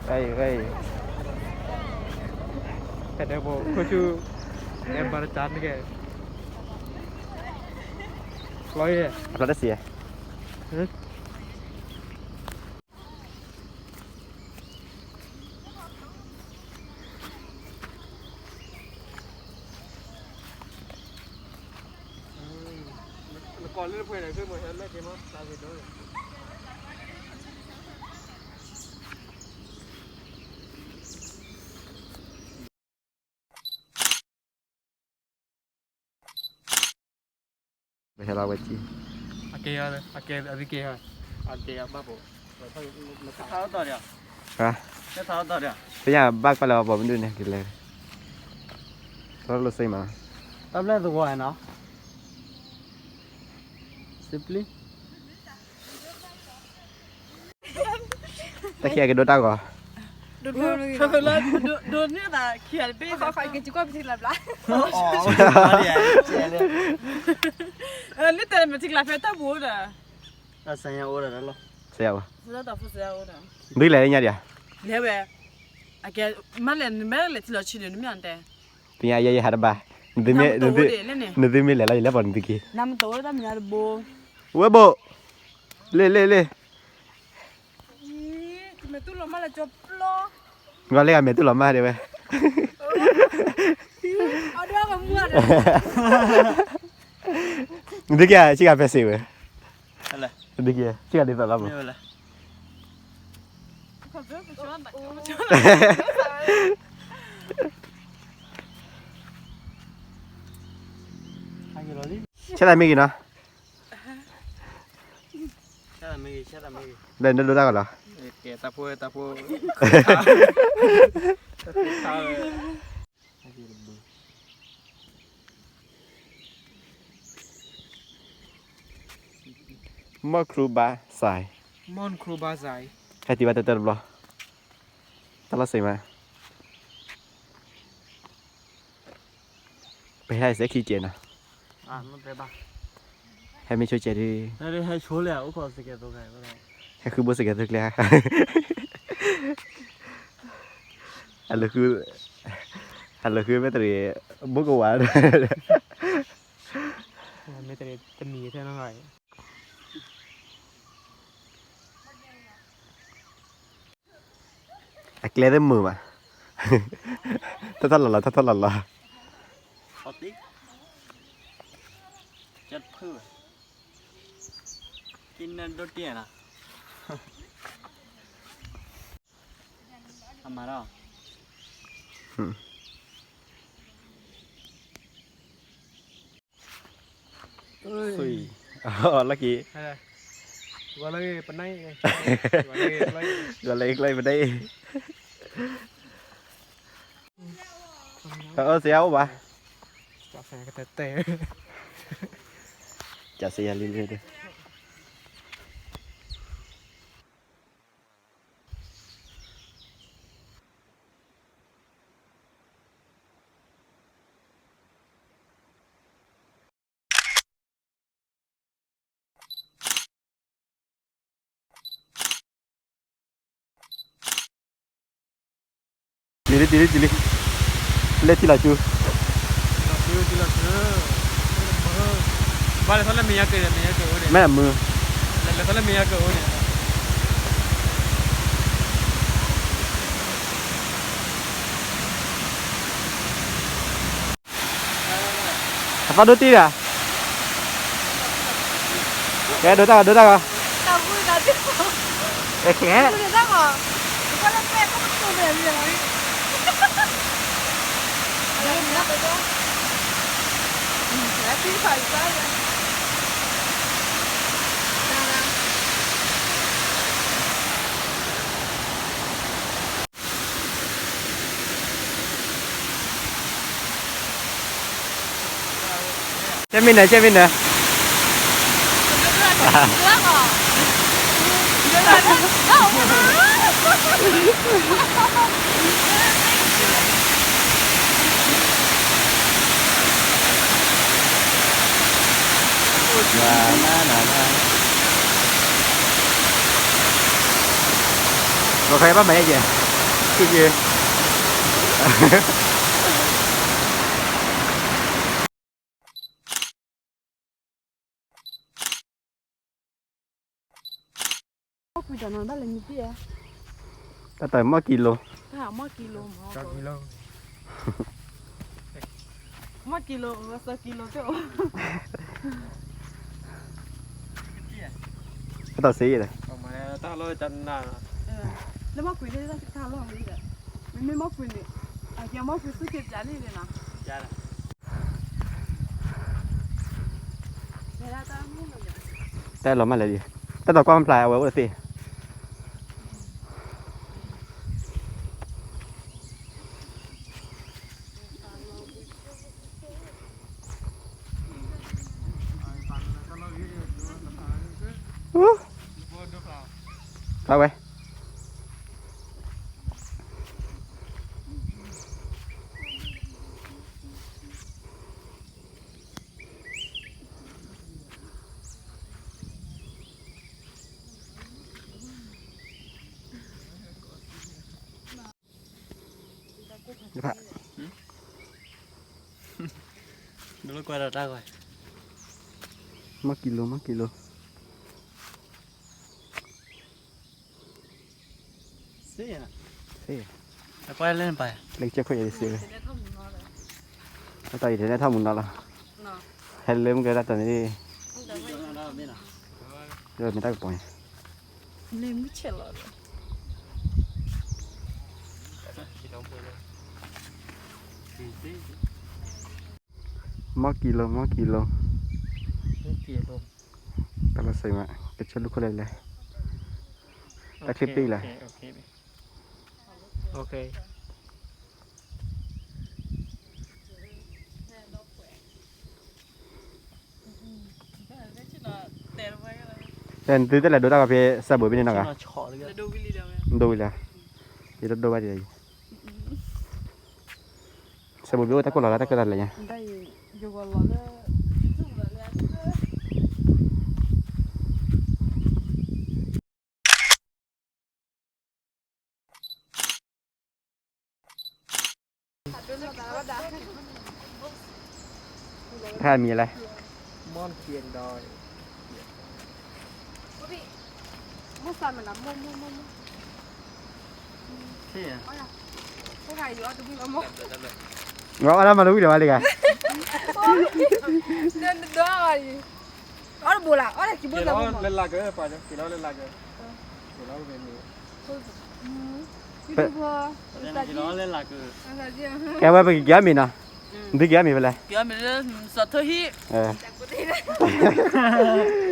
ဝဲအံၤ ဝဲအံၤ ဖဲဒဲးဖိ ခိၣ်ဆူ အဲဘၣ်တၢ်န့ၣ်ကဲ ဖျီယဲ အဖျီတစံး ပဟဲလီၤဝဲကံ အကဲ အကဲ အကဲ အကဲ ဘၣ်ပိာ် ဟါ ပယၢ်ဘၣ်ကွၢ်လၢအပှၤမနုၤန့ၣ် ကလဲၤ တၢ်လိၣ်စ့မး တၢ်ဘျဲၣ်သဝီနီၤ စံးပျံ တၢ်ခံဂၤကဒိတၢ်ဂီၤ ဒိးန့ၢ်သးခံဂၤတဘ့ၣ် လၢတဲမ့ၢ်ထံကျါဖဲတၢ်ပူၤ စဲယအိၣ်ဒီး ဒုးလဲၤလၢညါဒံးဧါ လဲၤဝဲ အကဲ မ့ၢ်လဲၤ နမ့ၢ်လဲၤထံလီၤဆံန့ၣ် နမ့ၢ်အတဲ သ့ၣ်ညါယဲယဟးတဘၣ် နသုမ့ၢ်လဲၤလီၤ ယလဲၤပိာ်နသုက့ၤ နမတအိၣ်တၢ်မံၤညါတဘိ ဝဲဘိ လ့ၣ်လ့ၣ်လ့ၣ် ဂီၤလ့ၣ်ဂၤမဲာ်တူၢ်လီၤမၢ်ဒံးဝဲ နသုက့ၤဆံးဂၤဖဲစ့ဝဲ နသုက့ၤဆံးဂၤဒ်သိးလီၤမး ဆဲးသးမ့ၢ်ဂ့ၤနီၤ ဒီးနဒိတၢ်ဂီၤလီၤ တၢ်ဖိ တၢ်ဖိ မီၢ်ခရူဘါစဲး မီၢ်ခရူဘါစဲး ဟဲတုၤဘၣ်တၢၢ်တၢၢ်တဘျီ တၢ်လီၢ်စ့မး ပဟဲစဲးခံကဲးနီၤ ဟဲမ့ၢ်ဆိကဲးဒုး ဟဲဃုဘိစကဲးသိကျဲ အလၢဃု အလၢဃုမ့ၢ်တရံး ဘိကဝၤ မ့ၢ်တရံးတမံၤထဲနီၤ အကျဲတမုာ်ဘၣ် ထီၣ်ထီၣ်လီၤလီၤ ထီၣ်ထီၣ်လီၤလီၤ ကနဒိတ့ၢ်နီၤ အမၤထီၣ် လီၢ်ခံ ဂီၤလၢပနၢ် ဂီၤလၢကျဲပနၢ် အၢ စယအိၣ်ဘၣ် ကစယလံလံ တုၤလံ တုၤလံ တုၤလံ လဲၤထံလီၤဆူ ဘၣ်လဲၤထီၣ်လၢမဲာ်ညါကၢး မဲာ်ညါကၢးအိၣ်န့ၣ် မ့ၢ်မုၢ် လဲၤထီၣ်လၢမဲာ်ညါကၢးအိၣ်န့ၣ် အသီဒိတံၢ်ဒၣ် ကဲ ဒိတၢ်ဂီၤ ဒိတၢ်ဂီၤ ကဲ ကဲ ကဲမ့ၢ်နၤ ကဲမ့ၢ်နၤ နနန ဂီၤခီဘၣ်မၤယဲၢ်ကဲ က့ၤ တၢ်တၢ်မီၢ်ကံလိၤ, တၢ်မီၢ်ကံလိၤမီၢ်, မီၢ်ကံလိၤ သၢကံလိၤကအိၣ်, တၢ်တၢ်စ့ယဲၢ်လဲၣ်, လၢမီၢ်ကွံာ်လၢ တၢ်လီၢ်ဝဲဒီး မ့မ့ၢ်မီၢ်ကွံာ်န့ၣ် အကဲမီၢ်ကွံာ်သူၣ်က့ၤပျးန့ၣ်န့ၣ်နီၤ, တၢ်လီၤမၢ်လဲၣ်လံ, တၢ်တၢ်ကွၢ်မဖျါအဝဲအိၣ်တသ့ ဖျါဝဲ မီၢ်ကံလိၤ မီၢ်ကံလိၤ, လၢကစၢၢ်ခိၣ်ယဲၢ်တစ့ဝဲ, တၢ်အံၤတန့ၢ်ထီၣ်မူနီၤလီၤ, ဟဲလၢမုၢ်ကဲတၢ်တၢ်န့ၣ်, မ့ၢ်တၢ်ကပီၤန့ၣ် မီၢ်ကံလိၤ မီၢ်ကံလိၤ, တၢ်လီၤစဲးမး ကဆၢလူခိၣ်လဲၣ်လဲၣ်, တၢ်ချ့ပ့ၢ်လဲၣ်, နသုတလဲၤဒိတၢ်ဂီၤဖဲ စဲးဘိးဘ့ၣ်န့ၣ်နီၤဂၤ, ဒိဝံၤလံ, ယတဒိဘၣ်ဒံး, စဲးဘိးဘ့ၣ်အိၣ်တၢ်ကိၢ်လီၤလၢတၢ်ကၢတၢ်လဲၤညါ, တၢ်မံၤလဲၣ်, အီၣ်တၢ်မၤတဝံၣ်လၢၤဘၣ်လံဂၤ, အီၣ်တဘိလၢ အီၣ်တၢ်ခံဘိလၢ လၢလၢက, ကဲဝဲပကက့ၤအီၣ်မ့ၤနီၤ, နသုက့ၤအီၣ်မ့ၤဖဲလဲၣ်, က့ၤအီၣ်မ့ၤလၢ စီၤထိဟံၣ်,